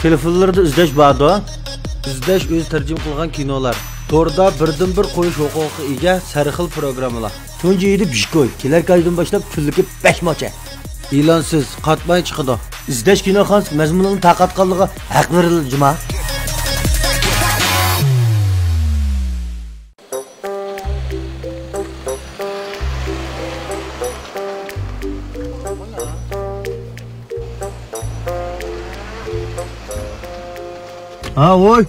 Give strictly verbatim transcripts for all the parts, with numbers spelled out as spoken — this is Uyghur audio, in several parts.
تېلېفونلىرىدا ئىزدەش باردۇ. ئىزدەش ئۆزى تەرجىمە قىلغان كىنولار. توردا بىردىنبىر قويۇش ھوقۇقىغا ئىگە سەرخىل پروگراممىلا. تۇنجى يىلى بىشكوي. كېلەر ئايدىن باشلاپ كۈنلۈكى بەش موچە. ئېلانسىز، قاتماي چىقىدۇ. ئىزدەش كىنوخانىسى مەزمۇنىنىڭ تارقاتقانلىقىغا ھەق بېرىلىدۇ جۇما. ھا، ۋوي.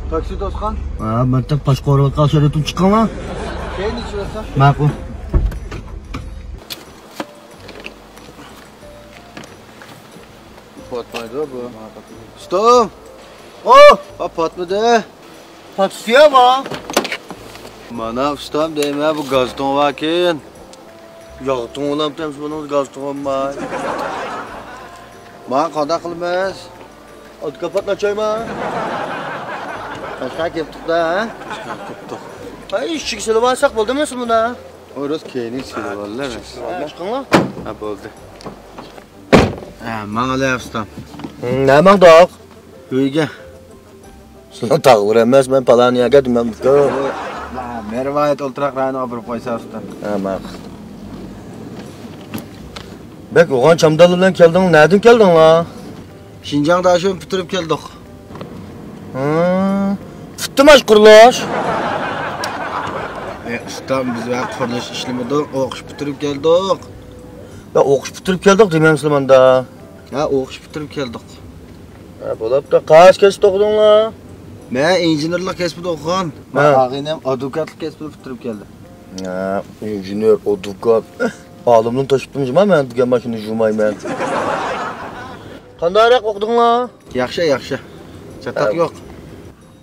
تاكسى توسقان. ھا، مەن تاق پاش قورۇلۇپ قالسا، ئۆتۈپ چىقىڭلار. كەينى چىقىۋەتسەم. ماقۇل. پاتمايدۇ بۇ. ئۇستام! ئو! ھا، پاتمىدى. پاتسىيا ما؟ مانا ئۇستام دەيمەن، بۇ گاز تۇڭى باركەن. ياغ تۇڭىلام تەمسە بۇنىڭ گاز تۇڭىماي. ما قانداق قىلىمىز؟ ئادۋوكات ئاچايما؟ قەشقەر كەپتۇق-دە، ھە؟ قەشقەر كەپتۇق. ھەي، ئىشىككە سېلىۋالساق بولدىمۇ سىلىنى؟ ئورۇس كەينى سېلىۋاللا. ھە، چىقىڭلار. ھە، بولدى. ھە، ماڭىلى ئۇستام. نە ماڭدۇق؟ ئۆيگە. سىلەر تاغلار ئەمەس، مەن پالان يەرگە دېمەم. مەرۋايىت ئولتۇراق رايونىغا بېرىپ قويسا ئۇستا. ھە، ماقۇل. بەك يوغان چامدانلار بىلەن كەلدىڭ، نەدىن كەلدىڭلار؟ شىنجاڭدا شۇ پۈتتۈرۈپ كەلدۇق. ھە، پۈتتىمۇ قۇرۇلۇش؟ ئۇستام، بىز ۋە قۇرۇلۇش ئىشلىمىدۇق، ئوقۇش پۈتتۈرۈپ كەلدۇق. يا، ئوقۇش پۈتتۈرۈپ كەلدۇق دېمەمسىلەر ماندا؟ ھە، ئوقۇش پۈتتۈرۈپ كەلدۇق. ھە، بولاپتۇ. قايسى كەسىپتە ئوقۇدۇڭلار؟ مەن ئىنژېنېرلىق كەسپىدە ئوقۇغان. ھە. ئاغىنەم ئادۋوكاتلىق كەسپىنى پۈتتۈرۈپ كەلدى. ھە، ئىنژېنېر، ئادۋوكات. ئالىمنى تاشلىدىم جۇما، مەن دېگەن ماشىنا جۇمايمەن. قانداقراق ئوقۇدۇڭلار؟ ياخشى، ياخشى. چاتاق ھە. يوق.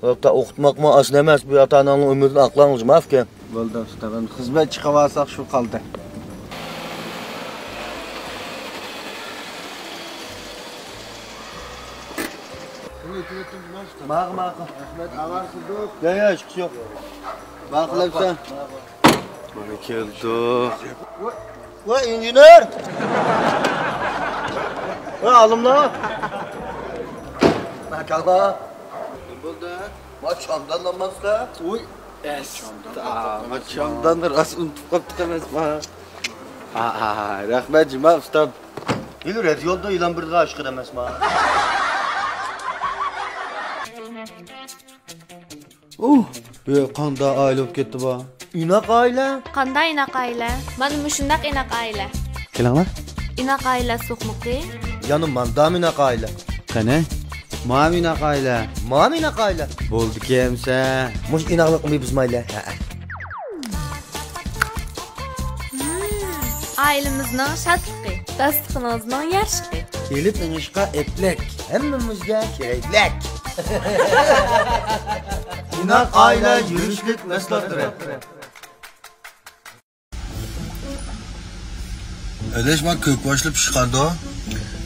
ئوقۇتماقمۇ ئاسان ئەمەس، بۇ ئاتا-ئاناڭنىڭ ئۈمىدىنى ئاقلاڭ جۇما ئۇكا. بولدى ئۇستا، خىزمەت چىقىۋالساق شۇ قالدى. ماقۇل، ماقۇل. رەھمەت، ئاۋارە قىلدۇق. يا، يا، ئىشقىسى يوق. ماقۇل ئەمسە. مانا كەلدۇق. ۋاي، ئىنژېنېر! ۋاي، ئالىملار! ماكاللا! نېمە بولدى؟ ما چامدانلانماستا؟ ۋوي، ئەستا، ما چامداننى راست ئۇنتۇپ قاپتىق ئەمەسما؟ ئا، ئا، رەھمەت جۇما ئۇستام. ھېلى رەت يولدا يىلان بىردىغا ئاشقىن ئەمەسما؟ ئۇھ، ۋە قانداق ئائىلە بولۇپ كەتتى بۇ؟ ئىناق ئائىلە. قانداق ئىناق ئائىلە؟ مانا مۇشۇنداق ئىناق ئائىلە. كېلىڭلار. ئىناق ئائىلە سوقمىقى. يەنە ماندامۇ ئىناق ئائىلە. قېنى؟ مامۇ ئىناق ئائىلە. مامۇ ئىناق ئائىلە. بولدىكەن ئەمسە. مۇشۇ ئىناقلىقنى بۇزمايلى. ھەئە. ئائىلىمىزنىڭ شادلىقى، داستىخىنىڭىزنىڭ يارىشىقى. ئېلىپ مېڭىشقا ئەپلىك، ھەممىمىزگە كېرەكلىك. ئىناق ئائىلە يۈرۈشلۈك مەھسۇلاتلىرى. ئەدەش، ما كۆكباشلا پىشقاندۇ؟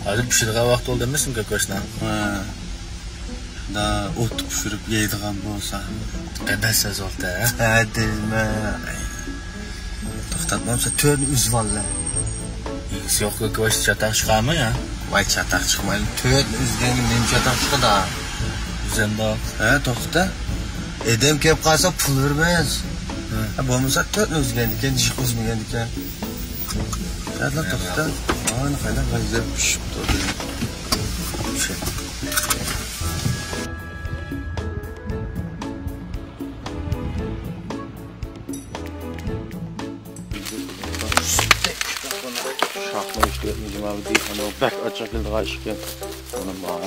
ھازىر پىشىدىغان ۋاقتى بولدى ئەمەسمۇ كۆكباشنىڭ؟ ھە. دا ئوتتا پىشۇرۇپ يەيدىغان بولسا. قەدەس سەزۋاقتى، ھە؟ ھە، دەيمەن. توختاتمامسەن، تۆرنى ئۈزۈۋاللا. ئىگىسى يوق كۆكباش چاتاق چىقارمۇ يا؟ ۋاي، چاتاق چىقمايدۇ. تۆرنى ئۈزگەنگە نېمە چاتاق چىقىدۇ؟ ئۈزەمدۇق. ھە، توختا. ئادەم كېلىپ قالسا پۇل بېرىمىز. ھە. ھە، بولمىسا تۆرنى ئۈزگەندىكىن، جىق ئۈزمىگەندىكىن. ھە، توختا. مانا قانداق غەزەپ پىشىپ تۇردى. شاخنىڭ ئۈستىگە ئىنجىماۋىدى، ئۇنىڭ بەك ئاچچىق كېلىدىغان ئىشىكى. ئۇنى ماڭا.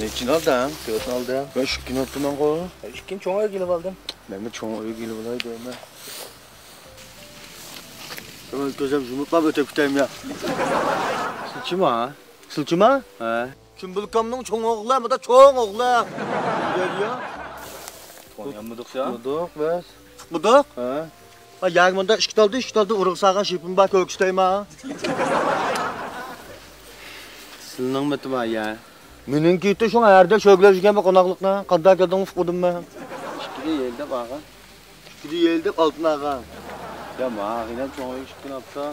نەچچىنى ئالدىڭ؟ تۆتنى ئالدىڭ. مەن ئىككىنى ئاپتىمەنغۇ. ئىككىنى چوڭ ئۆيگە ئېلىپ ئالدىم. مەنمۇ چوڭ ئۆيگە ئېلىپ ئالاي دەيمەن. كۆزۈم يۇمۇپلا ئۆتۈپ كېتەيمۇ يا؟ سىلچىما؟ سىلچىما؟ ھە. كىم بىلكامنىڭ چوڭ ئوغلى، مۇدا چوڭ ئوغلى. گەل يا. تونۇيالمىدۇق يا. تۇتمىدۇق بىز. تۇتمىدۇق؟ ھە. ھە، يەرگە مۇندا ئىككى تالدى، ئىككى تالدى ئۇرۇق سالغان شېپىم بار، كۆرسىتەيما؟ سىلىنىڭ مىتىما يا؟ مېنىڭكى ئىتى شۇڭا ھەردە شۆگىلەپ يۈرگەن بۇ قوناقلىقنى. قانداق كەلدىڭ ئۇقمىدىم مەن. يېلى دەپ ئاغا. ئىككىدە يېلى دەپ ئالتۇن ئاغا. يا ماغىنەم چوڭ ئۆيگە چىققىن ئاپتا.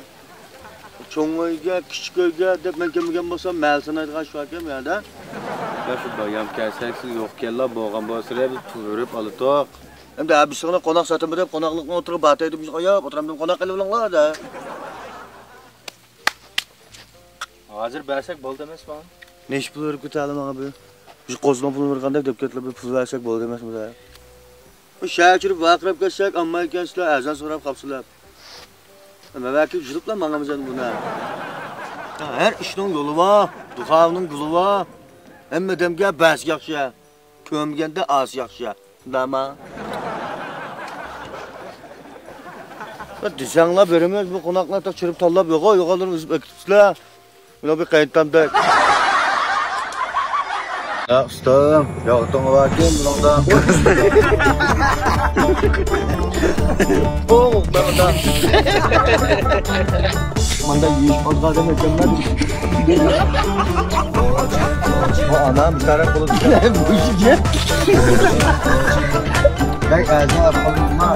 چوڭ ئۆيگە، كىچىك ئۆيگە دەپ مەن كەلمىگەن بولسام، مەھەل سانايدىغان شۇ ئەكەن يەردە. يا شۇ بايام كەلسەك سىز يوق ئىكەنلا، بولغان بولسا بىز پۇل بېرىپ ئالاتتۇق. ئەمدى ھە بىز ساڭا قوناق ساتىمىز دەپ قوناقلىقنى ئوتتۇرىغا باتايدۇ، بىز ئاياپ ئوتۇرامدىن قوناق قىلىۋېلىڭلار دە. ھازىر بەرسەك بولدى ئەمەسمۇ؟ نەچچە پۇل بېرىپ كېتەلە ماڭا بۇ؟ بىز قوزىنىڭ پۇلىنى بېرىدىغاندەك دەپ كەتتىلا، بىر پۇل بەرسەك بولدى ئەمەسمۇ دە؟ شەھەر چۈشۈرۈپ ۋارقىراپ كەتسەك، ئالمايدىكەنسىلەر، ئەرزان سوراپ قاپسىلەر. مەۋەكىل جۈرۈپلا ماڭىمىز ئەمدى بۇنى. ھەر ئىشنىڭ يولى بار، دۇخاۋنىڭ گۈلى بار. ھەممە ئادەمگە بەرسە ياخشى، كۆرمىگەندە ئالسا ياخشى. شۇنداقما؟ دېسەڭلار بېرىمىز، بۇ قوناقلار چۈشۈرۈپ تاللاپ يوغان يوغانلىرىنى ئۈزۈپ ئەكىتىپسىلەر. مانا بىر قېيىنتامدەك. يا ئۇستام، ياغىتىڭ باركەن بۇنىڭدا. ئوغ، مانا. مانا يېيىش ئالغان ئادەم ئەكەنمەن. بۇ ئانام بىچارە قولىدا. بۇ يىگىت. بەك ئەزا قولۇما.